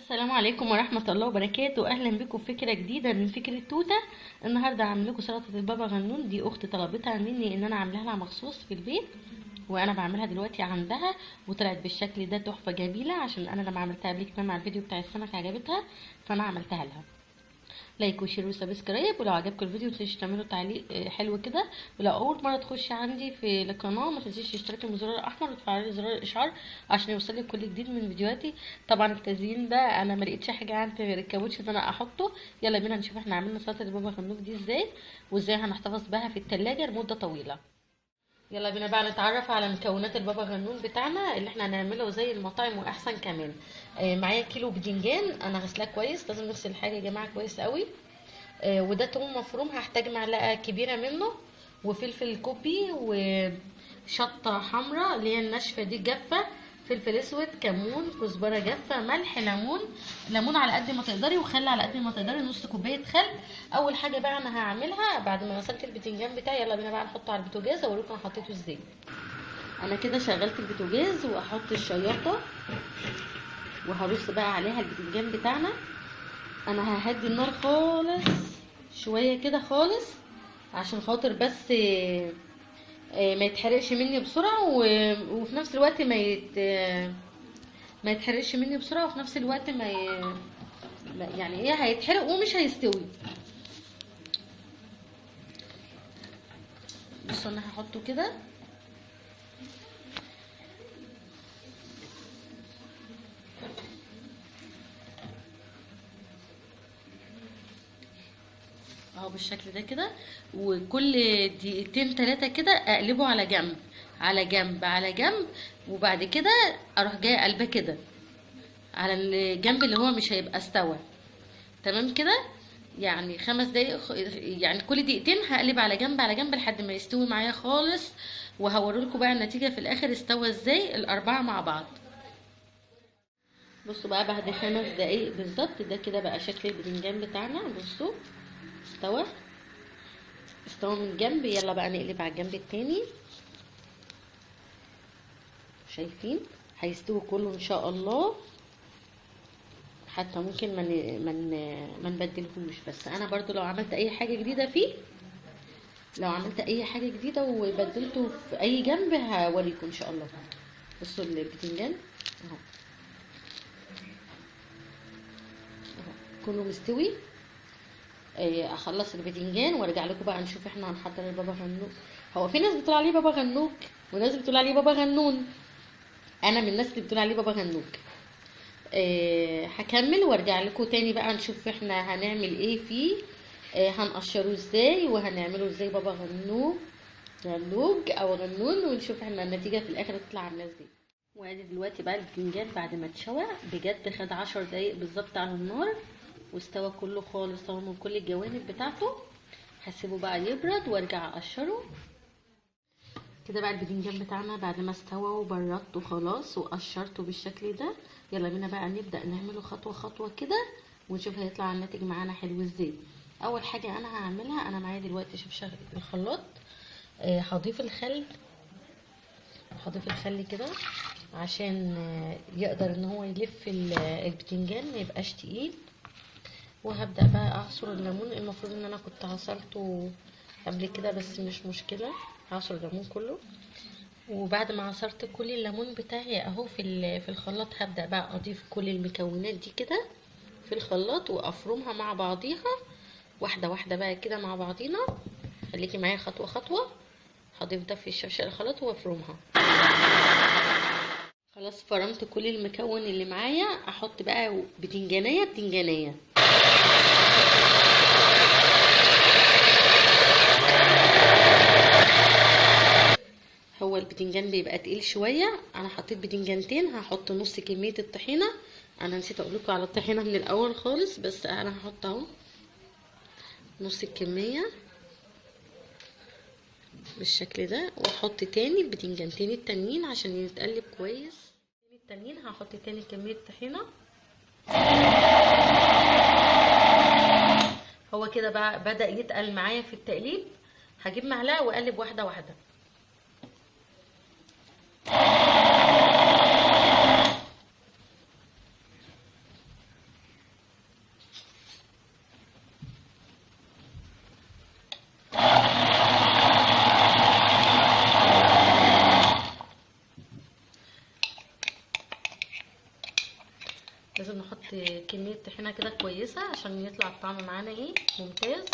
السلام عليكم ورحمة الله وبركاته. أهلا بكم في فكرة جديدة من فكرة توتة. النهاردة هعمل لكم سلطة البابا غنون، دي أخت طلبتها مني إن أنا عاملاها لها مخصوص في البيت، وأنا بعملها دلوقتي عندها، وطلعت بالشكل ده تحفة جميلة. عشان أنا لما عملتها قبل كده مع الفيديو بتاع السمك عجبتها، فأنا عملتها لها. like و share و subscribe، ولو عجبكم الفيديو متنسوش تعملوا تعليق حلو كده، ولو اول مرة تخش عندي في القناة ما تنسيش تشتركي بزرار الاحمر وتفعلي زرار الاشعار عشان يوصلك كل جديد من فيديوهاتي. طبعا التزيين ده انا ما لقيتش حاجة عندي غير الكاوتش ان انا احطه. يلا بينا نشوف احنا عملنا سلطة البابا غنوج دي ازاي، وازاي هنحتفظ بها في التلاجة لمدة طويلة. يلا بينا بقى نتعرف على مكونات البابا غنوج بتاعنا اللي احنا هنعمله زي المطاعم واحسن كمان. معايا كيلو بدنجان انا غسلاه كويس، لازم نغسل الحاجة يا جماعة كويس قوي. وده توم مفروم هحتاج معلقه كبيرة منه، وفلفل كوبي، وشطه حمراء اللي هي الناشفه دي جافة، فلفل اسود، كمون، كزبره جافة، ملح، ليمون، ليمون على قد ما تقدري، وخل على قد ما تقدري، نص كوباية خل. اول حاجة بقى انا هعملها بعد ما غسلت البتنجان بتاعي، يلا بينا بقى نحطه على البوتاجاز اوريكم انا حطيته ازاي. انا كده شغلت البوتاجاز واحط الشياطه وهرص بقى عليها البتنجان بتاعنا. انا ههدي النار خالص شوية كده خالص عشان خاطر بس ما يتحرقش مني بسرعة، وفي نفس الوقت ما يتحرقش مني بسرعة، وفي نفس الوقت ما يعني ايه هيتحرق ومش هيستوي. بصوا انا هحطه كده، اهو بالشكل ده كده، وكل دقيقتين تلاتة كده اقلبه على جنب على جنب على جنب، وبعد كده اروح جاية قلبه كده على الجنب اللي هو مش هيبقى استوى. تمام كده، يعني 5 دقايق، يعني كل دقيقتين هقلب على جنب على جنب لحد ما يستوي معايا خالص، وهوريلكم بقى النتيجة في الاخر استوى ازاي الاربعة مع بعض. بصوا بقى بعد 5 دقايق بالظبط ده كده بقى شكل البتنجان بتاعنا. بصوا استوى من جنب. يلا بقى نقلب على الجنب التاني. شايفين هيستوي كله ان شاء الله، حتى ممكن ما نبدلهوش، بس انا برضو لو عملت اي حاجة جديدة فيه، لو عملت اي حاجة جديدة وبدلته في اي جنب هوريكم ان شاء الله. بصوا البتنجان اهو اهو كله مستوي. اخلص البتنجان وارجع لكم بقى نشوف احنا هنحضر البابا غنوج. هو في ناس بتقول عليه بابا غنوج وناس بتقول عليه بابا غنون، انا من الناس اللي بتقول عليه بابا غنوج. هكمل وارجع لكم تاني بقى نشوف احنا هنعمل ايه فيه، هنقشره ازاي وهنعمله ازاي بابا غنوج غنوج او غنون، ونشوف احنا النتيجة في الاخر تطلع عامله ازاي. وادي دلوقتي بقى البتنجان بعد ما اتشوى بجد خد 10 دقايق بالظبط على النار واستوى كله خالص اهو من كل الجوانب بتاعته. هسيبه بقى يبرد وارجع اقشره. كده بقى البتنجان بتاعنا بعد ما استوى وبردته خلاص وقشرته بالشكل ده، يلا بينا بقى نبدا نعمله خطوة خطوة كده ونشوف هيطلع الناتج معانا حلو ازاي. اول حاجة انا هعملها، انا معايا دلوقتي شفشق الخلاط، هضيف الخل، هضيف الخل كده عشان يقدر ان هو يلف البتنجان ما يبقاش تقيل. وهبدأ بقى اعصر الليمون، المفروض ان انا كنت عصرته قبل كده بس مش مشكلة، هعصر الليمون كله. وبعد ما عصرت كل الليمون بتاعي اهو في الخلاط، هبدأ بقى اضيف كل المكونات دي كده في الخلاط وافرمها مع بعضيها واحدة واحدة بقى كده مع بعضينا. خليكي معايا خطوة خطوة. هضيف ده في الشفشق الخلاط وافرمها. خلاص فرمت كل المكون اللي معايا، احط بقى بتنجانية بتنجانية. هو البتنجان بيبقى تقيل شوية، انا حطيت بتنجانتين، هحط نص كمية الطحينه. انا نسيت اقول لكم على الطحينه من الاول خالص، بس انا هحط اهو نص الكمية بالشكل ده، واحط تاني البتنجانتين التانيين عشان يتقلب كويس. التانيين هحط تاني كمية طحينه. هو كده بقى بدأ يتقل معايا في التقليب. هجيب معلقه واقلب واحدة واحدة. لازم نحط كمية طحينه كده كويسة عشان يطلع الطعم معانا ايه ممتاز.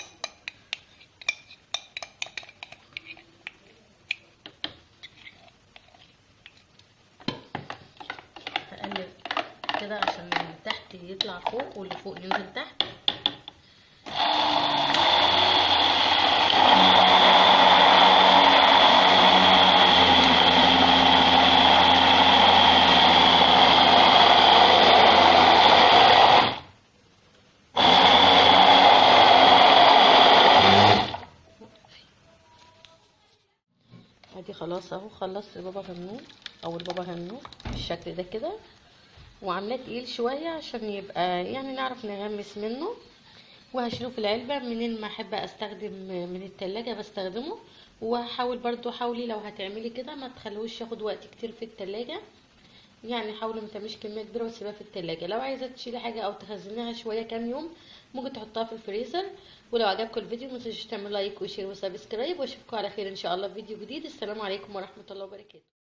هقلب كده عشان اللي تحت يطلع فوق واللي فوق ينزل تحت. ادي خلاص اهو، خلصت البابا غنوج او البابا غنوج بالشكل ده كده، وعاملاه تقيل شوية عشان يبقى يعني نعرف نغمس منه. وهشيله في العلبة منين ما احب استخدم من التلاجة بستخدمه. وهحاول برضو، حاولي لو هتعملي كده ما تخلوش ياخد وقت كتير في التلاجة، يعني حاولي ما تعمليش كمية كبيرة وتسيبها في التلاجة. لو عايزه تشيلي حاجة او تخزنيها شوية كام يوم ممكن تحطها في الفريزر. ولو عجبكم الفيديو ما تنسوش تعملوا like و share و subscribe، واشوفكم على خير ان شاء الله في فيديو جديد. السلام عليكم ورحمة الله وبركاته.